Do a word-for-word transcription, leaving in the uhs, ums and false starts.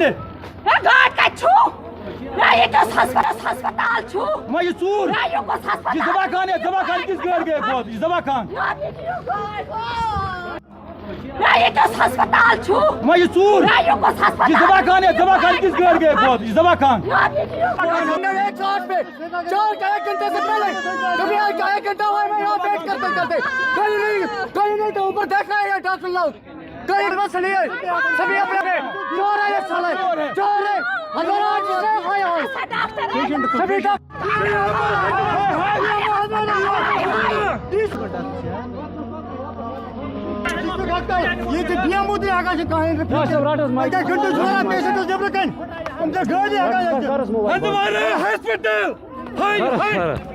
ہے، گاڑِ کَتہِ چھُو؟ ہے، ییٚتہِ اوس ہسپتال، ہسپتال چھُو۔ وۄنۍ یہِ ژوٗر۔ ہے، یہِ کُس ہسپتال؟ یہِ ذبح خان، یہِ ذبح خان کِژھ گٲڑۍ گٔیَکھ فوت؟ یہِ ذبح خان۔ ہے، یہِ دِیِو گٲڑۍ۔ ہے، ییٚتہِ اوس ہسپتال چھُو۔ وۄنۍ یہِ ژوٗر۔ ہے، یہِ کُس ہسپتال؟ یہِ ذبح خان، یہِ ذبح خان کِژھ گٲڑۍ گٔیَکھ فوت؟ یہِ ذبح خان۔ ہے، یہِ دِیِو گٲڑۍ۔ चार का एक घंटे से पहले, कभी आज का एक घंटा हुआ है, मैं यहाँ वेट करते करते। कहीं नहीं, कहीं नहीं, तो ऊपर देखा है ये डॉक्टर लोग। कहीं बस नहीं है, सभी अपने अपने। चोर है ये साले, चोर है। अगर आज से आया हो, सभी डॉक्टर। ये तो बिया मुद्दे आगा से कहाँ है? डॉक्टर साहब, राठौर, माइक। क्या घंटे जोरा पैसे तो जब रखन। हम तो घर ही आगा जाते। हमारे हॉस्पिटल। हाय, हाय। हाय, हाय।